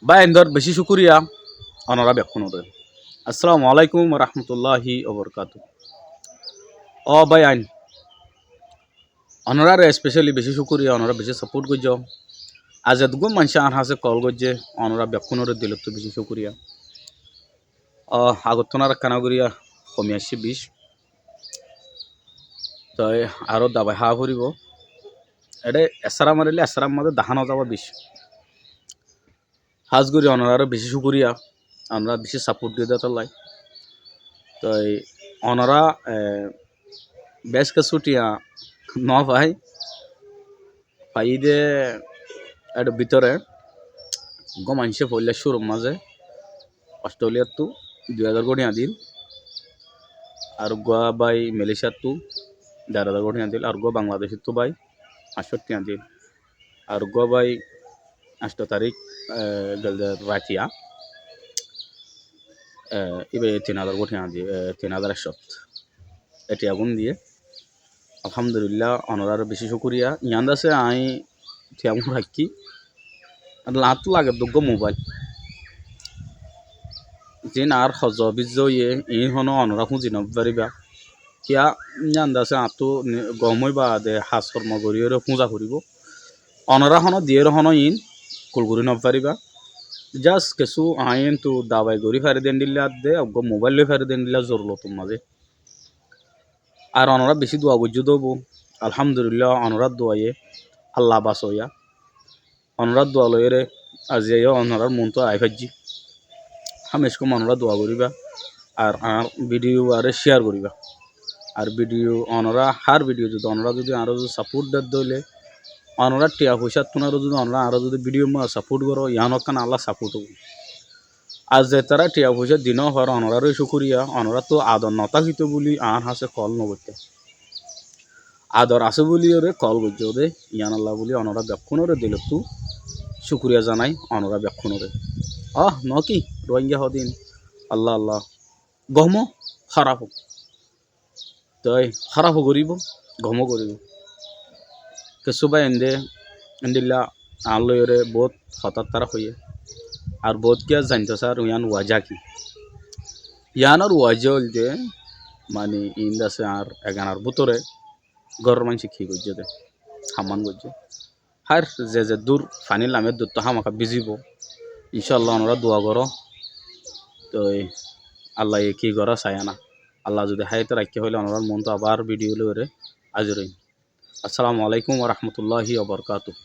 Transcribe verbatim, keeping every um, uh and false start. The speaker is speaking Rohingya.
Báiyaindór bicí cúkuriya, onorá bekkúnoré. Assalamu alaikum wa rahmatullahi wa barakatuhu. Ó báiyain, onoráre especially bicí cúkuriya, onorá bicí support goijjó. Ar zeddúr maincé añár hañsé call goijjé, onorá bekkúnoré dilottú bicí cúkuriya. Ó, agottún ar ekkána goríya homi aiccé bic. Toi aró dabai háa foribó. Eçé esára marilé esárar mazé dahá no zaba bic. Hás gorí onoráre bicí cúkuriya, onorá bicí support diyé dé tollá. Toi onorá, e, bes kessú thiañ no fai, faiyí dé ér bútore uggúa maincé foóila cúrur mazé Australiattú dui házar gó thiañ diíl, ar uggúa bái Malaysiattú der házar gó thiañ diíl, ar uggúa Bangladecóttu bái añctó thiañ diíl. Ar uggúa bái añctó tarík, e, gelde raitiya, e, íba tin házar gó thiañ di-, e, tin házar ekcót. E thiañgún diyé. Alhamdulillah, onoráre bicí cúkuriya. Yián de asé aññí thiañgún raikkí. Ar lañttú lage dé uggúa mobáil. Ziín añár hozzo bizzo óiye, iín honó onorá fúzi no faribá. Kiyá yián de asé añáttu ni-, gom ói baade has hormo goríyoré fúza foribó. Onorá honó diyére honó iín kul gorí no faribá. Just kessú aññí entú dabai gorí fari dé endilla de, uggúa mobáil loi fari dé endilla zorulotor mazé. Ar onorá bicí dua goijjó dé óibo. Alhamdulillah, onorár duaye Allah basoiya. Onorár dua loiyóre aziya yó onorár muúntu aái faijjí. Hámicá onorá dua goríba. Ar añár video aré share goríba. Ar video onorá, hár video zodi onorá zodi añáre zodi support der dé óile, onorár thiañ foicáttún aró zodi onorá añáre zodi video mazé support goró, yián ekkán Allah support óibo. Ar zetará thiañ foicá di no faró, onoráre cúkuriya, onoráttu ador no tákito bóli añár hañsé call no goittó. Ador asé bóliyoré call goijjó dé, yián Allah bóli onorá bekkúnoré dilottú cúkuriya zanai, onorá bekkúnoré. Ah, no ki, Rohingya hodin, Allah, Allah, gom ó, háraf ó. Toi háraf ó goríbo, gom ó goríbo. Kessú bái ende, endilla añár loiyóre boóut hotá tará hoiyé. Ar boóut kiyá zainto sár, yián waja ki? Yiánor waja óilde, mani, iín de asé añár eganar bútore góror maincé ki goijjé dé, hamán goijjé. Hár ze zeddúr faní lame dúrtó hámaka bizibo. Incáallah onorá dua goró. Toi Allaye ki gorá saiyé na. Allah zodi háyate raikké hoilé onorár muúntu abar video loiyóre azir óiyum. Assalamu alaikum wa rahmatullahi wa barakatuhu.